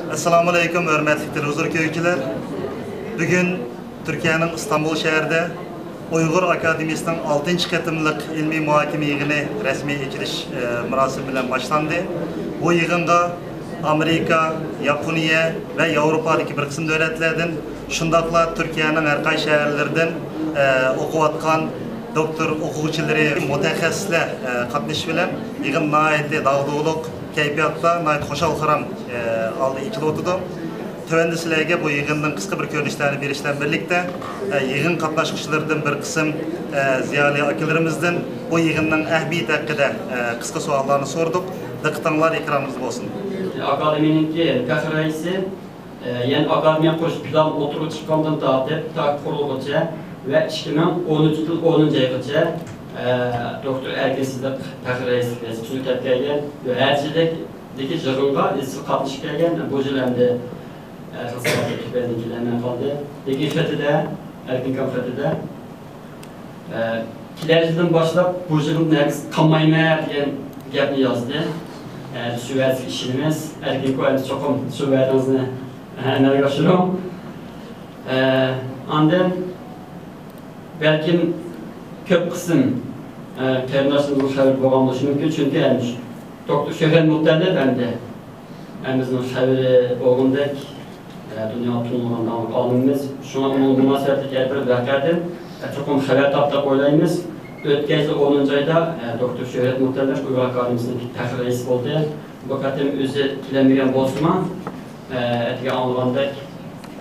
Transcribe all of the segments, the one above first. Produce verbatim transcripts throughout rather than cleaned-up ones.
ئەسسالامۇئەلەيكۇم، ھۆرمەتلىك تېلېۋىزور كۆرگۈچىلەر. بۈگۈن تۈركىيەنىڭ ئىستانبۇل شەھىرىدە ئۇيغۇر ئاكادېمىيىسىنىڭ ئالتىنچى قېتىملىق ئىلمىي مۇھاكىمە يىغىنى رەسمىي ئېچىلىش، ئە، مۇراسىمى بىلەن باشلاندى. بۇ يىغىنغا ئامېرىكا، ياپونىيە ۋە ياۋروپادىكى بىر قىسىم دۆلەتلەردىن، شۇنداقلا تۈركىيەنىڭ ھەر قايسى شەھەرلىرىدىن، ئە، ئوقۇۋاتقان دوكتور ئوقۇغۇچىلىرى، مۇتەخەسسىسلەر، ئە، قاتنىشىشى بىلەن يىغىن ناھايىتى داغدۇغىلىق كەيپىياتتا، ناھايىتى خۇشال-خۇرام، ئە، ھالدا ئېچىلىۋاتىدۇ. تۆۋەندە سىلەرگە بۇ يىغىندىن قىسقا بىر كۆرۈنۈشلەرنى بېرىش بىلەن بىرلىكتە، ئە، يىغىن قاتناشقۇچىلىرىدىن بىر قىسىم، ئە، زىيالىي ئاكىلىرىمىزدىن بۇ يىغىننىڭ ئەھمىيىتى ھەققىدە، ئە، قىسقا سوئاللارنى سورىدۇق. دىققىتىڭلار ئېكرانىمىزدا بولسۇن. ئاكادېمىيەنىڭكى پەخىر رەئىسى، ئە، يەنى ئاكادېمىيە قۇرۇش پىلانى ئوتتۇرىغا چىققاندىن تارتىپ تا قۇرۇلغۇچە ۋە ئىككى مىڭ ئونىنچى يىل ئونىنچى ئايغىچە، ئە، دوكتور ئەركىن سىدىق پەخىر رەئىسلىك ۋەزىپىسىنى ئۆتەپ كەلگەن ۋە ھەر يىلدىكى يىغىنغا ئىزچىل قاتنىشىپ كەلگەن. بۇ يىل ئەمدى، ئە، خىزمەتكە تۆۋەندىن كېلەلمەي قالدى. لېكىن خېتىدە، ئەركىن ئاكام خېتىدە، ئە، كېلەر يىلدىن باشلاپ بۇ يىغىندىن ھەرگىز قالمايمەن دېگەن گەپنى يازدى. ئە، شۇ ۋەدىسىگە ئىشىنىمىز. ئەركىن ئاكا، ئەمدى چوقۇم شۇ ۋەدىڭىزنى، ئە، ئەمەلگە ئاشۇرۇڭ. ئە، ئاندىن بەلكىم كۆپ قىسىم، ئە، قېرىنداشلىرىمىزنىڭ خەۋىرى بولغان بولۇشى مۇمكىن، چۈنكى ئەمدى دوكتور شۆھرەت مۇتەللىپ ئەمدى ھەممىمىزنىڭ خەۋىرى بولغىنىدەك، ئە، دۇنياغا تونۇلغان داڭلىق ئالىمىمىز. شۇڭا ئۇنىڭغا مۇناسىۋەتلىك ھەر بىر ۋەقەدىن، ئە، چوقۇم خەۋەر تاپتۇق دەپ ئويلايمىز. ئۆتكەن يىل ئونىنچى ئايدا، ئە، دوكتور شۆھرەت مۇتەللىپ ئۇيغۇر ئاكادېمىيىسىنىڭ پەخىر رەئىسى بولدى. بۇ قېتىم ئۆزى كېلەلمىگەن بولسىمۇ، ئە، ئەتىگەن ئاڭلىغاندەك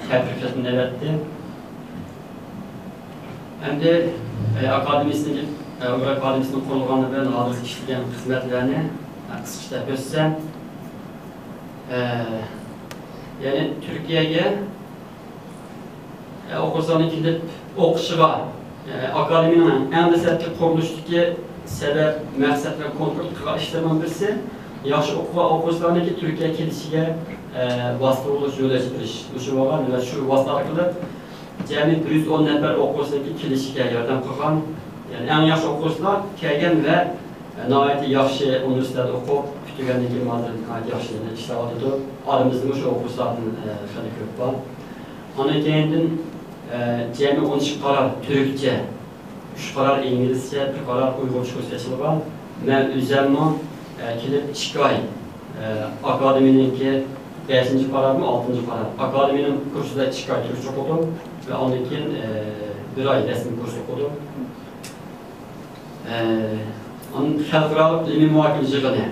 تەبرىكلەرنى ئەۋەتتى. ئەمدى، ئە، ئاكادېمىيىسىنىڭ، ئە، ئۇيغۇر ئاكادېمىيىسىنىڭ قۇرۇلغانلىقى بىلەن ھازىرقى ئىشلىگەن خىزمەتلەرنى، ئە، قىسقىچە دەپ ئۆتسەم، ئە، يەنى تۈركىيەگە، ئە، ئوقۇغۇچىلارنىڭ كېلىپ ئوقۇشىغا، ئە، ئاكادېمىيىنىڭ ئەڭ دەسلەپكى قۇرۇلۇشتىكى سەۋەب، مەقسەت ۋە كونكرېت قىلغان ئىشلىرىنىڭ بىرسى، ياخشى ئوقۇغان ئوقۇغۇچىلارنىڭكى تۈركىيەگە كېلىشىگە، ئە، ۋاسىتە بولۇش، يول ئېچىپ بېرىش. مۇشۇ بولغان ۋە شۇ ۋاسىتە ئارقىلىق جەمئىي بىر يۈز ئون نەپەر ئوقۇغۇچىنىڭكى كېلىشىگە ياردەم قىلغان. يەنى ئەڭ ياخشى ئوقۇغۇچىلار كەلگەن ۋە ناھايىتى ياخشى ئۇنىۋېرسىتېتتا ئوقۇپ پۈتتۈرگەندىن كېيىن ھازىر ناھايىتى ياخشى ئىشلەۋاتىدۇ. ئارىمىزدىمۇ شۇ ئوقۇغۇچىلاردىن، ئە، خېلى كۆپ بار. ئاندىن كېيىندىن، ئە، جەمئىي ئون ئىككى قارار تۈركچە، ئۈچ قارار ئىنگلىزچە، بىر قارار ئۇيغۇرچە كۇرس ئېچىلغان. مەن ئۆزۈممۇ، ئە، كېلىپ ئىككى ئاي، ئە، ئاكادېمىيىنىڭكى بەشىنچى قارارمۇ، ئالتىنچى قارار. ئاكادېمىيىنىڭ كۇرسىدا ئىككى ئاي تۈركچە ئوقۇدۇم ۋە ئاندىن كېيىن، ئە، بىر ئاي رەسمىي كۇرس ئوقۇدۇم. ئە، ئاندىن خەلقئارالىق ئىلمىي مۇھاكىمە يىغىنى.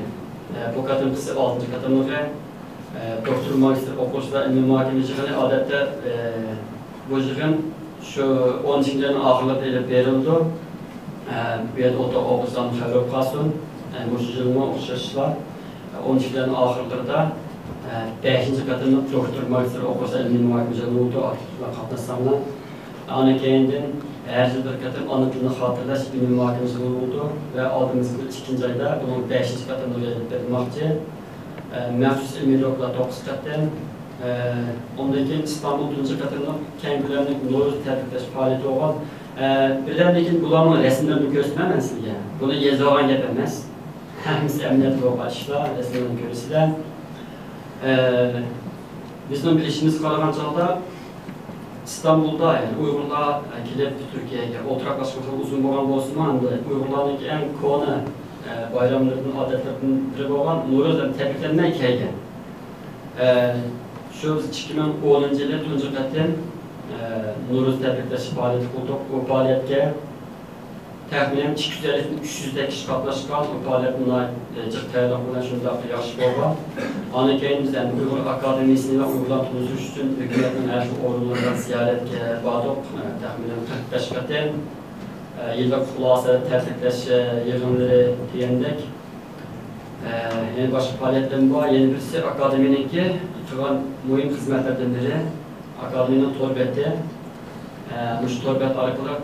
ئە، بۇ قېتىمقىسى ئالتىنچى قېتىملىقى. ئە، دوكتور، ماگىستىر ئوقۇغۇچىلار ئىلمىي مۇھاكىمە يىغىنى ئادەتتە، ئە، بۇ يىغىن شۇ ئون ئىككىنچى ئاينىڭ ئاخىرلىرىدا ئېلىپ بېرىلىدۇ. ئە، بۇ يەردە ئولتۇرغان ئوقۇغۇچىلارنىڭ خەۋىرى بولۇپ قالسۇن. ئە، مۇشۇ يىلمۇ ئوخشاشلا ئون ئىككىنچى ئاينىڭ ئاخىرلىرىدا، ئە، بەشىنچى قېتىملىق دوكتور، ماگىستىر ئوقۇغۇچىلار ئىلمىي مۇھاكىمە يىغىنى بولىدۇ. ئاكتىپلار قاتناشساڭلار. ئاندىن كېيىندىن ھەر يىل بىر قېتىم ئانا تىلنى خاتىرىلەش ئىلمىي مۇھاكىمىسى بولىدۇ ۋە ئالدىمىزدىكى ئىككىنچى ئايدا بۇنىڭ بەشىنچى قېتىملىقىنى ئېلىپ بېرىلماقچى. ئە، مەخسۇس ئىلمىي دوكلات توققۇز قېتىم. ئە، ئۇندىن كېيىن ئىستانبۇل تۇنجى قېتىملىق كەڭ كۆلەملىك نورۇز تەبرىكلەش پائالىيىتى بولغان. ئە، بىردەمدىن كېيىن بۇلارنىڭ رەسىملىرىنى كۆرسىتىمەن مەن سىزگە. بۇنى يېزىۋالغان گەپ ئەمەس. ھەممىسى ئەمەلىيەتتە بولغان ئىشلار، رەسىملەرنى كۆرىسىلەر. ئە، بىزنىڭ بىلىشىمىزگە قارىغان چاغدا ئىستانبۇلدا، يەنى ئۇيغۇرلار كېلىپ تۈركىيەگە ئولتۇراقلاشقان خېلى ئۇزۇن بولغان بولسىمۇ، ئەمدى ئۇيغۇرلارنىڭكى ئەڭ كونا، ئە، بايراملىرىدىن، ئادەتلىرىدىن بىرى بولغان نورۇز ھەم تەبرىكلەنمەي كەلگەن. ئە، شۇ بىز ئىككى مىڭ ئونىنچى يىلى تۇنجى قېتىم، ئە، نورۇز تەبرىكلەش پائالىيىتى قىلدۇق. بۇ پائالىيەتكە تەخمىنەن ئىككى يۈز ئەللىدىن ئۈچ يۈزدەك كىشى قاتناشقان. بۇ پائالىيەتنى ناھايىتى جىق تەييارلىق بىلەن شۇنداق ياخشى بولغان. ئاندىن كېيىن بىز ئەمدى ئۇيغۇر ئاكادېمىيىسىنى ۋە ئۇيغۇرلارنى تونۇشتۇرۇش ئۈچۈن ھۆكۈمەتنىڭ ھەر خىل ئورۇنلىرىغا زىيارەتكە باردۇق. تەخمىنەن قىرىق بەش قېتىم يىللىق خۇلاسە، تەبرىكلەش يىغىنلىرى دېگەندەك. ئە، يەنە باشقا پائالىيەتلىرىمۇ بار. يەنە بىرسى ئاكادېمىيەنىڭكى قىلغان مۇھىم خىزمەتلىرىدىن بىرى ئاكادېمىيەنىڭ تور بېتى. ئە، مۇشۇ تور بەت ئارقىلىق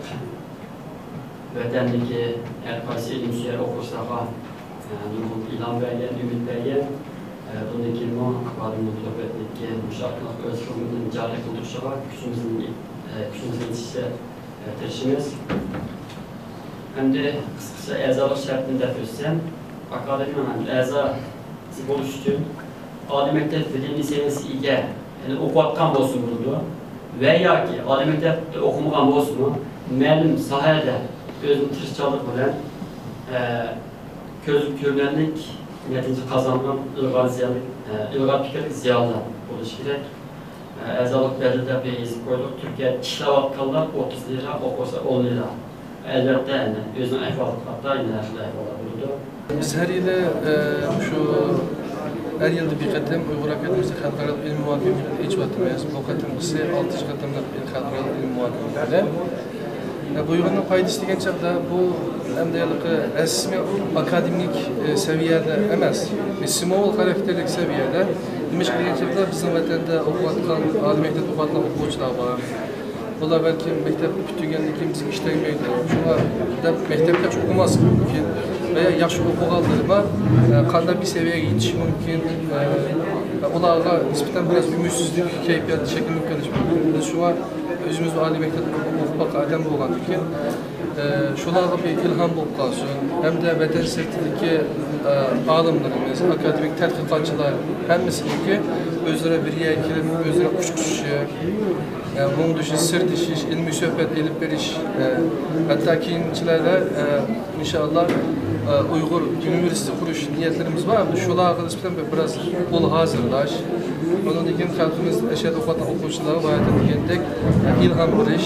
ۋەتەندىكى ھەر قايسى ئىلىمسۆيەر ئوقۇغۇچىلارغا، ئە، نۇرغۇن ئىلھام بەرگەن، ئۈمىد بەرگەن. ئە، بۇندىن كېيىنمۇ ئاكادېمىيەنىڭ تور بېتىدىكى مۇشۇ ئارقىلىق ئۆز خىزمىتىنى جارى قىلدۇرۇشىغا كۈچىمىزنى، ئە، كۈچىمىزنى يېتىشىچە، ئە، تىرىشىمىز. ئەمدى قىسقىچە ئەزالىق شەرتىنى دەپ ئۆتسەم، ئاكادېمىيەنىڭ ئەزاسى بولۇش ئۈچۈن، ئالىي مەكتەپ دىپلومى سەۋىيەسىگە ئىگە، يەنى ئوقۇۋاتقان بولسىمۇ بولىدۇ ۋە ياكى ئالىي مەكتەپتە ئوقۇمىغان بولسىمۇ، مەلۇم ساھەدە ئۆزىنىڭ تىرىشچانلىقى بىلەن، ئە، كۆزگە كۆرۈنەرلىك نەتىجە قازانغان ئىلغار زىيالىي، ئە، ئىلغار پىكىرلىك زىيالىيلار بولۇشى كېرەك. ئە، ئەزالىق بەدىلىدە بىر يېزىپ قويدۇق. تۈركىيەدە ئىشلەۋاتقانلار ئوتتۇز لىرا، ئوقۇسا ئون لىرا. ئەلۋەتتە، ئەمدى ئۆزىنىڭ ئەھۋالىغا قارىتا يەنە ھەر خىل ئەھۋاللار بولىدۇ. بىز ھەر يىلى، ئە، شۇ ھەر يىلدا بىر قېتىم ئۇيغۇر ئاكادېمىيىسى خەلقئارالىق ئىلمىي مۇھاكىمە يىغىنى ئېچىۋاتىمىز. بۇ قېتىمقىسى ئالتىنچى قېتىملىق بىر خەلقئارالىق ئىلمىي مۇھاكىمە يىغىنى. ئە، بۇ يىغىننىڭ پايدىسى دېگەن چاغدا بۇ ئەمدى ھېلىقى رەسمىي ئاكادېمىك، ئە، سەۋىيەدە ئەمەس، بىر سىمۋول خاراكتېرلىك سەۋىيەدە. نېمىشقا دېگەن چاغدا بىزنىڭ ۋەتەندە ئوقۇۋاتقان، ئالىي مەكتەپتە ئوقۇۋاتقان ئوقۇغۇچىلار بار. ئۇلار بەلكىم مەكتەپنى پۈتتۈرگەندىن كېيىن بىزگە ئىش تەگمەيدۇ، شۇڭا دەپ مەكتەپكىچە ئوقۇماسلىقى مۇمكىن ۋە ياخشى ئوقۇغانلىرى بار، ئە، قانداق بىر سەۋىيەگە يېتىشى مۇمكىن، ئە، ئۇلارغا نىسبەتەن بىراز ئۈمىدسىزلىك كەيپىياتى شەكىللىنىپ قېلىشى مۇمكىن. بىز شۇڭا ئۆزىمىز ئالىي مەكتەپتە ئوقۇپ باققان ئادەم بولغاندىكىن، ئە، شۇلارغا بىر ئىلھام بولۇپ قالسۇن ھەمدە ۋەتەن سىرتىدىكى، ئە، ئالىملىرىمىز، ئاكادېمىك تەتقىقاتچىلار ھەممىسىنىڭكى ئۆزئارا بىر يەرگە كېلىپ، ئۆزئارا ئۇچرىشىشى، ئە، مۇڭدىشىش، سىردىشىش، ئىلمىي سۆھبەت ئېلىپ بېرىش، ئە، ھەتتا كېيىنكىلەردە، ئە، ئىنشائاللا، ئە، ئۇيغۇر ئۇنىۋېرسىتېتى قۇرۇش نىيەتلىرىمىز بار. ئەمدى شۇلارغا نىسبەتەن بىر، بىراز ئۇل ھازىرلاش، ئۇنىڭدىن كېيىن خەلقىمىز ئەشەدە ئوقۇۋاتقان ئوقۇغۇچىلارغا باياتىن دېگەندەك، ئە، ئىلھام بېرىش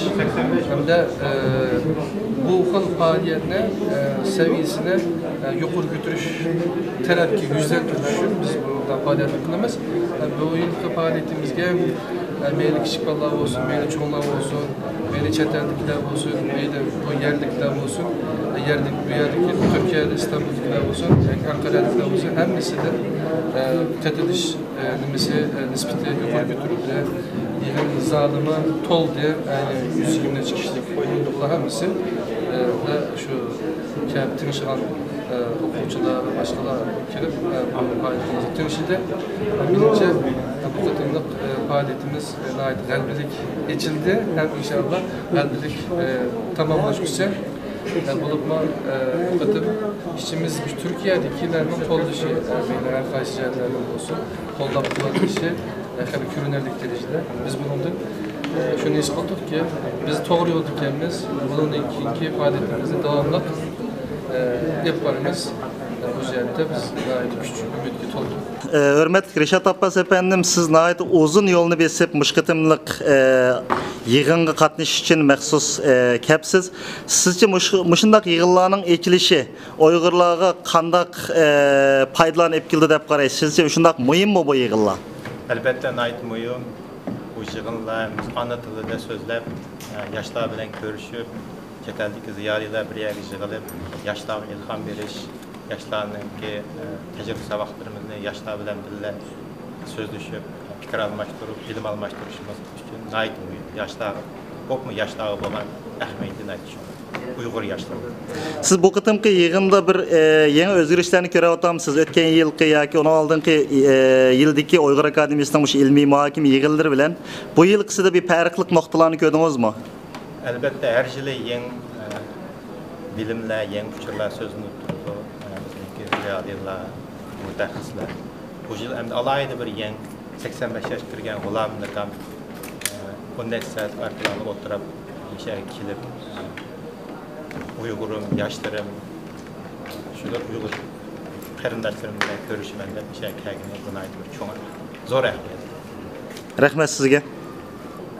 ھەمدە، ئە، بۇ خىل پائالىيەتنى، ئە، سەۋىيەسىنى، ئە، يۇقىرى كۆتۈرۈش تەرەپكە يۈزلەندۈرۈش ئۈچۈن بىز بۇ پائالىيەتنى قىلىمىز. ئە، بۇ يىلقى پائالىيىتىمىزگە، ئە، مەيلى كىچىك بالىلار بولسۇن، مەيلى چوڭلار بولسۇن، مەيلى چەت ئەلدىكىلەر بولسۇن، مەيلى بۇ يەرلىكلەر بولسۇن، ئە، يەرلىك، بۇ يەردىكى تۈركىيەدە، ئىستانبۇلدىكىلەر بولسۇن، ياكى ئەنقەرەدىكىلەر بولسۇن، ھەممىسىدىن، ئە، قېتىلىش، ئە، نېمىسى، ئە، نىسبىتى يۇقىرى كۆتۈرۈلدى. يىغىن زالىمۇ تولدى، يەنى يۈز يىگىرمە نەچچە كىشىلىك ئويۇندۇقلار ھەممىسى، ئە، ۋە شۇ كەپ تىڭشىغان، ئە، ئوقۇغۇچىلار ۋە باشقىلار كېلىپ، ئە، بۇ پائالىيىتىمىزگە تىڭشىدى. مېنىڭچە، بۇ قېتىملىق، ئە، پائالىيىتىمىز، ئە، ناھايىتى غەلىبىلىك ئېچىلدى ھەم ئىنشائاللا غەلىبىلىك، ئە، تاماملاشقۇسى، ئە، بولۇپمۇ، ئە، بۇ قېتىم ئىچىمىز تۈركىيەدىكىلەرنىڭ قوللىشى، ئە، مېنى ھەر قايسى جەھەتلەردىن بولسۇن، قوللاپ قۇۋۋەتلىشى، ئە، خېلى كۆرۈنەرلىك دەرىجىدە. بىز بۇنىڭدىن، ئە، شۇنى ھېس قىلدۇقكى، بىز توغرا يولدا ئىكەنمىز. بۇنىڭدىن كېيىنكى پائالىيىتىمىزنى داۋاملىق، ئە، ئېلىپ بارىمىز. ئە، بۇ جەھەتتە بىز ناھايىتى كۈچ، ئۈمىدكە تولدۇق. ئە، ھۆرمەتلىك رىشات ئابباس ئەپەندىم، سىز ناھايىتى ئۇزۇن يولنى بېسىپ، مۇشۇ قېتىملىق، ئە، يىغىنغا قاتنىشىش ئۈچۈن مەخسۇس، ئە، كەپسىز. سىزچە مۇشۇ، مۇشۇنداق يىغىنلارنىڭ ئېچىلىشى ئۇيغۇرلارغا قانداق، ئە، پايدىلارنى ئېلىپ كېلىدۇ دەپ قارايسىز؟ سىزچە شۇنداق مۇھىممۇ بۇ يىغىنلار؟ ئەلۋەتتە، ناھايىتى مۇھىم. بۇ يىغىنلار ئانا تىلىدا سۆزلەپ، ئە، ياشلار بىلەن كۆرۈشۈپ، چەت ئەلدىكى زىيالىيلار بىر يەرگە يىغىلىپ، ياشلارغا ئىلھام بېرىش، ياشلارنىڭكى، ئە، تەجرىبە ساۋاقلىرىمىزنى ياشلار بىلەن بىللە سۆزلىشىپ، پىكىر ئالماشتۇرۇپ، بىلىم ئالماشتۇرۇشىمىز ئۈچۈن ناھايىتى مۇھىم. ياشلارغا، بولۇپمۇ ياشلارغا بولغان ئەھمىيىتى ناھايىتى چوڭ. ئۇيغۇر ياشلىرى. سىز بۇ قېتىمقى يىغىندا بىر، ئە، يېڭى ئۆزگىرىشلەرنى كۆرۈۋاتامسىز؟ ئۆتكەن يىلقى ياكى ئۇنىڭ ئالدىنقى، ئە، يىلدىكى ئۇيغۇر ئاكادېمىيىسىنىڭ مۇشۇ ئىلمىي مۇھاكىمە يىغىنلىرى بىلەن بۇ يىلقىسىدا بىر پەرقلىق نۇقتىلارنى كۆردىڭىزمۇ؟ ئەلۋەتتە، ھەر يىلى يېڭى، ئە، بىلىملەر، يېڭى ئۇچۇرلار سۆزلىنىپ تۇرىدۇ. ئە، بىزنىڭكى زىيالىيلار، مۇتەخەسسىسلەر. بۇ يىل ئەمدى ئالاھىدە بىر يېڭى سەكسەن بەش ياشقا كىرگەن غۇلامىم ئاكام، ئە، ئون نەچچە سائەت ئارقىلىق ئولتۇرۇپ، مۇشۇ يەرگە كېلىپ، ئۇيغۇرۇم، ياشلىرىم، شۇنداق ئۇيغۇر قېرىنداشلىرىم بىلەن كۆرۈشىمەن دەپ مۇشۇ يەرگە كەلگىنى بۇ ناھايىتى بىر چوڭ، زور ئەھمىيەت. رەھمەت سىزگە.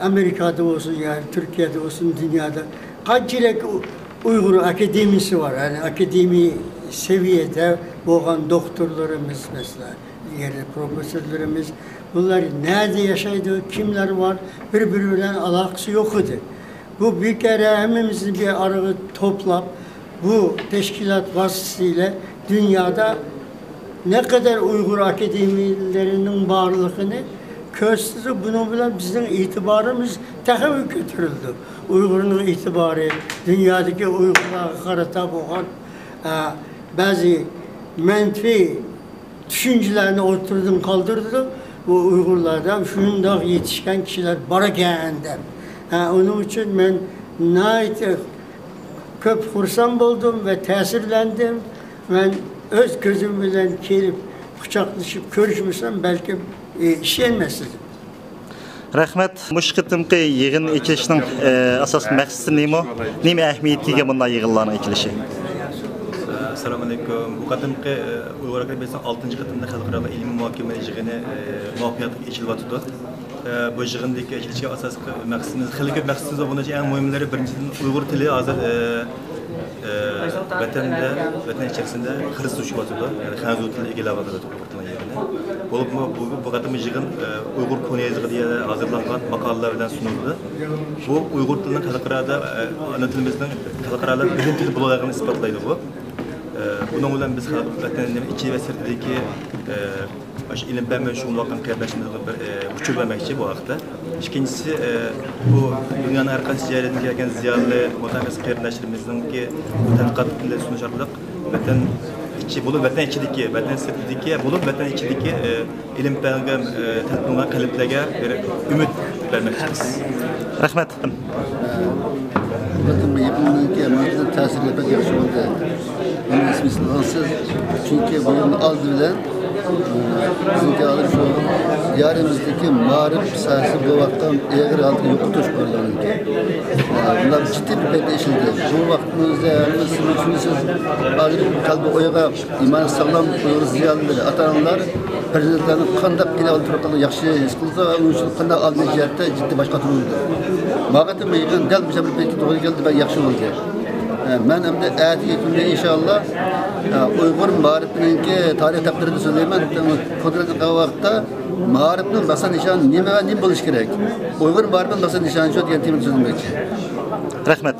ئامېرىكادا بولسۇن، يا تۈركىيەدە بولسۇن، دۇنيادا قانچىلىك ئۇ-، ئۇيغۇر ئاكادېمىيىسى بار، يەنى ئاكادېمىي سەۋىيەدە بولغان دوختۇرلىرىمىز، مەسىلەن، ئىلگىرى پروفېسسورلىرىمىز، بۇلار نەدە ياشايدۇ، كىملەر بار، بىر-بىرى بىلەن ئالاقىسى يوق ئىدى. بۇ بىر كەرە ھەممىمىزنى بىر ئارىغا توپلاپ، بۇ تەشكىلات ۋاسىتىسىلە دۇنيادا نەقەدەر ئۇيغۇر ئاكادېمىيەلىرىنىڭ بارلىقىنى كۆرسىتىدۇ. بۇنىڭ بىلەن بىزنىڭ ئېتىبارىمىز تېخىمۇ كۆتۈرۈلىدۇ. ئۇيغۇرنىڭ ئېتىبارى، دۇنيادىكى ئۇيغۇرلارغا قارىتا بولغان، ئە، بەزى مەنپىي چۈشەنچىلەرنى ئوتتۇرىدىن قالدۇرىدۇ. بۇ ئۇيغۇرلاردا شۇنداق يېتىشكەن كىشىلەر بار ئىكەن دەپ. ھە، ئۇنىڭ ئۈچۈن مەن ناھايىتى كۆپ خۇرسەن بولدۇم ۋە تەسىرلەندىم. مەن ئۆز كۆزۈم بىلەن كېلىپ قۇچاقلىشىپ كۆرۈشمىسەم، بەلكىم، ئى، ئىشەنمەس ئىدىم. رەھمەت. مۇشۇ قېتىمقى يىغىن ئېچىلىشىنىڭ، ئى، ئاساسلىق مەقسىتى نېمە؟ نېمە ئەھمىيەتكە ئىگە بۇنداق يىغىنلارنىڭ ئېچىلىشى؟ ئەسسالامۇئەلەيكۇم. بۇ قېتىمقى، ئى، ئۇيغۇر ئەكادېمىيەسىنىڭ ئالتىنچى قېتىملىق خەلقئارالىق ئىلمىي مۇھاكىمە يىغىنى، ئى، مۇۋەپپەقىيەتلىك ئېچىلىۋاتىدۇ. ئى، بۇ يىغىندىكى ئېچىلىشكە ئاساسلىق مەقسىتىمىز، خېلى كۆپ مەقسىتىمىز بار. بۇنىڭ ئىچىدە ئەڭ مۇھىملىرى، بىرىنچىدىن، ئۇيغۇر تىلى ھازىر، ئى، ئى، ۋەتەندە، ۋەتەن ئىچەرىسىندە خىرىس تۇتۇشۇۋاتىدۇ. يەنى خەنزۇ تىلى ئىگىلەۋاتىدۇ. بولۇپمۇ بۇ، بۇ قېتىمقى يىغىن، ئە، ئۇيغۇر كونا يېزىقىدا ھازىرلانغان ماقالىلەر بىلەن سۇنۇلدى. بۇ ئۇيغۇر تىلىنىڭ خەلقئارادا، ئە، ئانا تىلىمىزنىڭ خەلقئارادا مۇھىم تىل بولغانلىقىنى ئىسپاتلايدۇ بۇ. ئە، بۇنىڭ بىلەن بىز خەلق ۋەتەننىڭ ئىچى ۋە سىرتىدىكى، ئە، مۇشۇ ئىلىم پەن بىلەن شۇغۇللانغان قېرىنداشلىرىمىزغا بىر، ئە، ئۇچۇر بەرمەكچى بۇ ھەقتە. ئىككىنچىسى، ئە، بۇ دۇنيانىڭ ھەر قايسى جايلىرىدىن كەلگەن زىيالىي، مۇتەخەسسىس قېرىنداشلىرىمىزنىڭكى تەتقىقات بىلەن سۇنۇش ئارقىلىق ۋەتەن ئىچى بولۇپ، ۋەتەن ئىچىدىكى، ۋەتەن سىرتىدىكى بولۇپ، ۋەتەن ئىچىدىكى، ئە، ئىلىم پەنگە، ئە، تەلپۈنگەن قەلبلەرگە بىر ئۈمىد بەرمەكچىمىز. رەھمەت. بۇ قېتىمقى يىغىننىڭكى ماڭا تەسىرى بەك ياخشى بولدى. ئۇنى ئېسىمىزگە ئالسىز، چۈنكى بۇ يىلنىڭ ئالدى بىلەن، ئە، بىزنىڭكى ھازىر شۇ دىيارىمىزدىكى مائارىپ ساھەسىدە بولۇۋاتقان ئېغىر ھالەتتىكى يوقىتىش ئورۇنلىرىنىڭكى، ئە، بۇلار جىددىي بىر پەيتتە ئىشلىدى. بۇ ۋاقىتنىڭ ئۆزىدە ھەممىسى ئۈچۈن سىز ھازىر قەلبى ئويغاق، ئىمانى ساغلام ئۇيغۇر زىيالىيلىرى، ئاتا-ئانىلار پەرزەنتلەرنىڭ قانداق كېلىۋاتقانلىقىنى ياخشى ھېس قىلىدۇ ۋە ئۇنىڭ ئۈچۈن قانداق ئالدىنقى جەھەتتە جىددىي باش قاتۇرۇلىدۇ. ماڭا قېتىم يىغىن دەل مۇشۇ بىر پەيتكە توغرا كەلدى، بەك ياخشى بولدى. ئە، مەن ئەمدى ئەتىكى كۈنگە ئىنشاللا، ئە، ئۇيغۇر مائارىپىنىڭكى تارىخ دەپتىرىدە سۆزلەيمەن. كونكرېت قىلغان ۋاقىتتا مائارىپنىڭ باسا نىشانى نېمە ۋە نېمە بولۇشى كېرەك؟ ئۇيغۇر مائارىپىنىڭ باسا نىشانى شۇ دېگەن تېمىدا سۆزلىمەكچى. رەھمەت.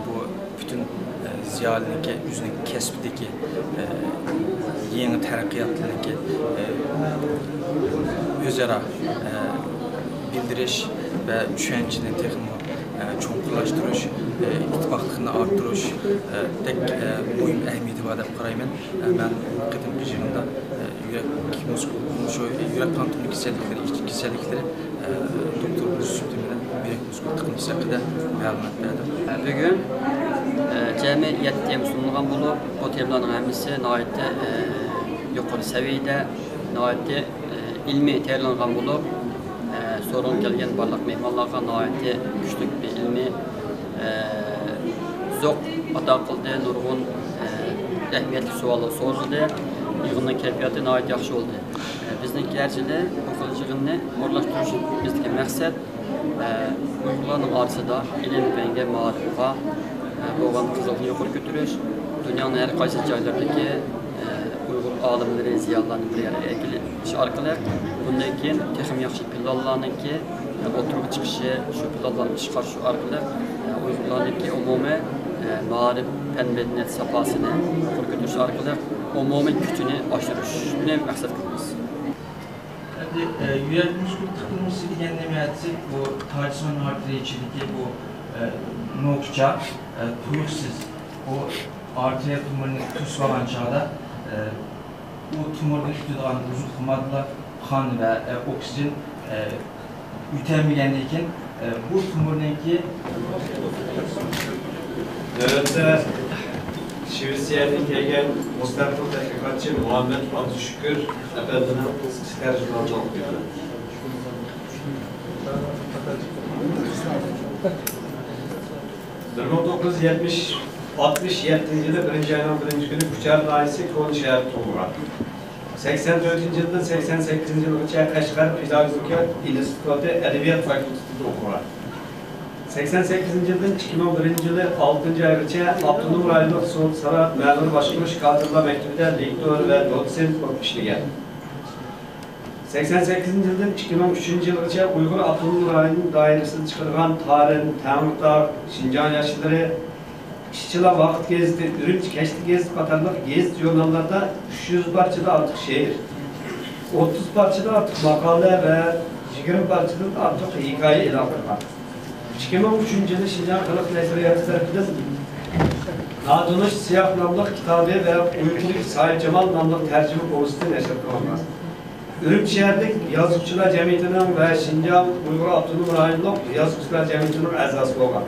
بۇ پۈتۈن، ئە، زىيالىينىڭكى ئۆزىنىڭ كەسپىدىكى، ئە، يېڭى تەرەققىياتلىرىنىڭكى، ئە، ئۆزئارا، ئە، بىلدۈرۈش ۋە چۈشەنچىنى تېخىمۇ، ئە، چوڭقۇرلاشتۇرۇش، ئە، ئىتتىپاقلىقنى ئارتتۇرۇش، ئە، بەك، ئە، مۇھىم ئەھمىيىتى بار دەپ قارايمەن. ئە، مەن بۇ قېتىمقى يىغىندا، ئە، يۈرەك مۇسكۇل، شۇ يۈرەك قان تومۇر كېسەللىكلىرى، ئىچ كېسەللىكلىرى، ئە، دوكتور بولۇش سۈپىتىم بىلەن يۈرەك مۇسكۇل تىقىلمىسى ھەققىدە مەلۇمات بەردىم. بۈگۈن، ئە، جەمئىي يەتتە تېما سۇنۇلغان بولۇپ، بۇ تېمىلارنىڭ ھەممىسى ناھايىتى، ئە، يۇقىرى سەۋىيەدە، ناھايىتى، ئە، ئىلمىي تەييارلانغان بولۇپ، ئە، سورۇنغا كەلگەن بارلىق مېھمانلارغا ناھايىتى كۈچلۈك بىر ئىلمىي، ئە، زوق ئاتا قىلدى، نۇرغۇن، ئە، ئەھمىيەتلىك سوئاللار سورىلدى. يىغىننىڭ كەيپىياتى ناھايىتى ياخشى بولدى. ئە، بىزنىڭكى ھەر يىلى بۇ خىل يىغىننى ئورۇنلاشتۇرۇشىمىزدىكى مەقسەت، ئە، ئۇيغۇرلارنىڭ ئارىسىدا ئىلىم پەنگە، مائارىپقا، ئە، بولغان قىزىقىشنى يۇقىرى كۆتۈرۈش، دۇنيانىڭ ھەر قايسى جايلىرىدىكى، ئە، ئۇيغۇر ئالىملىرى، زىيالىيلارنى بىر يەرگە ئەكېلىش ئارقىلىق، بۇندىن كېيىن تېخىمۇ ياخشى پىلانلارنىڭكى، ئە، ئوتتۇرىغا چىقىشى، شۇ پىلانلارنى ئىشقا ئاشۇرۇش ئارقىلىق، ئە، ئۇيغۇرلارنىڭكى ئومۇمىي، ئە، مائارىپ، پەن مەدەنىيەت ساپاسىنى يۇقىرى كۆتۈرۈش ئارقىلىق ئومۇمىي كۈچىنى ئاشۇرۇشنى مەقسەت قىلىمىز. ئەمدى، ئە، يۈرەك مۇسكۇل تىقىلمىسى دېگەن نېمە دېسەك، بۇ تاجسىمان ئارتېرىيە ئىچىدىكى بۇ، ئە، نوپۇچا، ئە، تۇيۇقسىز بۇ ئارتېرىيە تومۇرىنى توسۇۋالغان چاغدا، ئە، ئۇ تومۇردىن ئۆتىدىغان ئوزۇقلۇق ماددىلار، قان ۋە، ئە، ئوكسىگېن، ئە، ئۆتەلمىگەندىن كېيىن، ئە، بۇ تومۇرنىڭكى نۆۋەتتە شىۋېتسىيەدىن كەلگەن مۇستەقىل تەتقىقاتچى مۇھەممەد ئابدۇشۈكۈر ئەپەندىنىڭ قىسقىچە تەرجىمىھالىنى ئوقۇيمەن. بىر مىڭ توققۇز يۈز يەتمىش، ئاتمىش يەتتىنچى يىلى بىرىنچى ئاينىڭ بىرىنچى كۈنى كۇچا ناھىيەسى كونا شەھەردە تۇغۇلغان. سەكسەن تۆتىنچى يىلدىن سەكسەن سەككىزىنچى يىلغىچە قەشقەر پېداگوگىكا ئىنستىتۇتى ئەدەبىيات فاكۇلتېتىدا ئوقۇغان. سەكسەن سەككىزىنچى يىلدىن ئىككى مىڭ بىرىنچى يىلى ئالتىنچى ئايغىچە ئاپتونوم رايونلۇق سودا سانائەت مەمۇرىي باشقۇرۇش كادىرلار مەكتىپىدە لېكتور ۋە دوتسېنت بولۇپ ئىشلىگەن. سەكسەن سەككىزىنچى يىلدىن ئىككى مىڭ ئۈچىنچى يىلغىچە ئۇيغۇر ئاپتونوم رايونى دائىرىسىدە چىقىرغان تارىم، تەڭرىتاغ، شىنجاڭ ياشلىرى، ئىشچىلار ۋاقىت گېزىتى، ئۈرۈمچى كەچلىك گېزىتى قاتارلىق گېزىت ژۇرناللاردا ئۈچ يۈز پارچىدىن ئارتۇق شېئىر، ئوتتۇز پارچىدىن ئارتۇق ماقالە ۋە يىگىرمە پارچىدىن ئارتۇق ھېكايە ئېلان قىلغان. ئىككى مىڭ ئۈچىنچى يىلى شىنجاڭ خەلق نەشرىياتى تەرىپىدىن ناتونۇش سىياھ ناملىق كىتابى ۋە ئۇيقۇدىكى ساھىبجامال ناملىق تەرجىمە پوۋېستى نەشر قىلىنغان. ئۈرۈمچى شەھەرلىك يازغۇچىلار جەمئىيىتىنىڭ ۋە شىنجاڭ ئۇيغۇر ئاپتونوم رايونلۇق يازغۇچىلار جەمئىيىتىنىڭ ئەزاسى بولغان.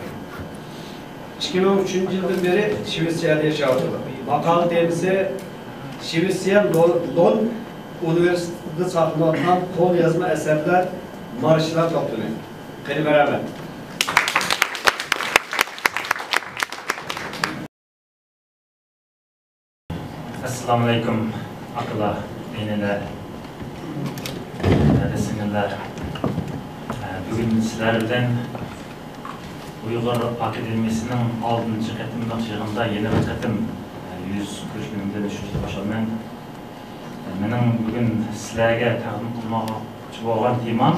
ئىككى مىڭ ئۈچىنچى يىلدىن بېرى شىۋېتسىيەدە ياشاۋاتىدۇ. ماقالە تېمىسى شىۋېتسىيە لون، لون ئۇنىۋېرسىتېتىدا ساقلىنىۋاتقان قول يازما ئەسەرلەر، مارشلار توپلىمى. قېنى بەرابەر. ئەسسالامۇئەلەيكۇم، ئاكىلار، ئىنىلەر، ھەدە سىڭىللەر. بۈگۈن سىلەر بىلەن ئۇيغۇر ئاكادېمىيىسىنىڭ ئالتىنچى قېتىملىق يىغىنىدا يەنە بىر قېتىم يۈز كۆرۈشكىنىمدىن شۇنچىلىك خۇشالمەن. مېنىڭ بۈگۈن سىلەرگە تەقدىم قىلماقچى بولغان تېمام،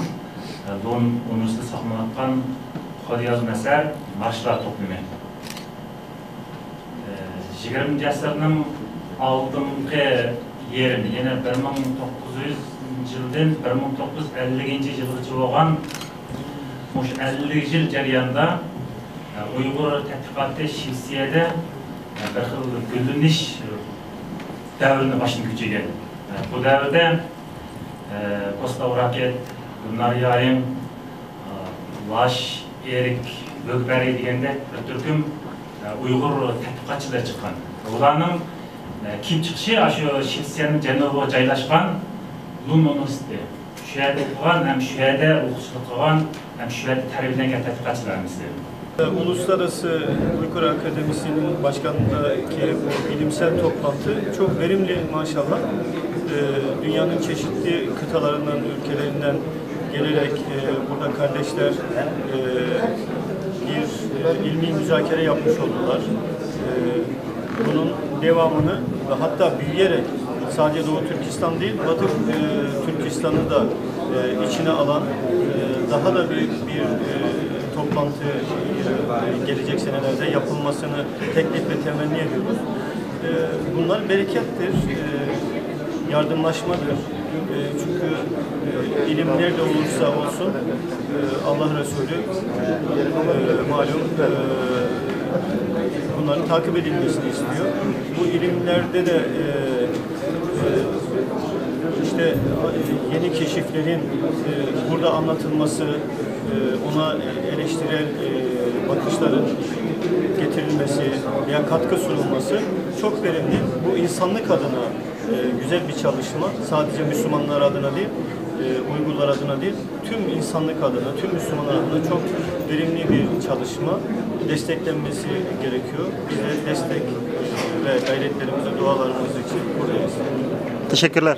لون ئۇنىۋېرسىتېتىدا ساقلىنىۋاتقان قول يازما ئەسەر، مارشلار توپلىمى. يىگىرمىنچى ئەسىرنىڭ ئالدىنقى يېرىمى، يەنى بىر مىڭ توققۇز يۈزىنچى يىلدىن بىر مىڭ توققۇز يۈز ئەللىكىنچى يىلغىچە بولغان مۇشۇ ئەللىك يىل جەريانىدا ئۇيغۇر تەتقىقاتى شىۋېتسىيەدە بىر خىل گۈللىنىش دەۋرىنى باشتىن كەچۈرگەن. بۇ دەۋردە، ئە، كوستا ئوراكېت، گۈلنار يايىڭ، ئە، لاش، ئېرىك، ۋۆگبەرى دېگەندەك بىر تۈركۈم، ئە، ئۇيغۇر تەتقىقاتچىلىرى چىققان. ئۇلارنىڭ، ئە، كېلىپ چىقىشى ئاشۇ شىۋېتسىيەنىڭ جەنۇبىغا جايلاشقان لون ئۇنىۋېرسىتېتى. شۇ يەردە ئوقۇغان ھەم شۇ يەردە ئوقۇتقۇچىلىق قىلغان ھەم شۇ يەردە تەربىيەلەنگەن تەتقىقاتچىلار ھەممىسى. Uluslararası Uygur Akademisi'nin başkanındaki bu bilimsel toplantı çok verimli maşallah. Ee, dünyanın çeşitli kıtalarından, ülkelerinden gelerek, e, burada kardeşler, e, bir, e, ilmi müzakere yapmış oldular. E, bunun devamını ve hatta büyüyerek sadece Doğu Türkistan değil, Batı, e, Türkistan'ı da, e, içine alan, e, daha da büyük bir, e, toplantı, e, gelecek senelerde yapılmasını teklif ve temenni ediyoruz. E, bunlar berekettir, e, yardımlaşmadır. E, çünkü, e, ilim nerede olursa olsun, e, Allah Resulü, e, malum, e, bunların takip edilmesini istiyor. Bu ilimlerde de, e, e, işte, e, yeni keşiflerin, e, burada anlatılması, e, ona eleştirel, e, bakışların getirilmesi veya katkı sunulması çok verimli. Bu insanlık adına, e, güzel bir çalışma. Sadece Müslümanlar adına değil, e, Uygurlar adına değil, tüm insanlık adına, tüm Müslümanlar adına çok verimli bir çalışma. Desteklenmesi gerekiyor. Biz de destek ve gayretlerimizi, dualarımız için buradayız. Teşekkürler.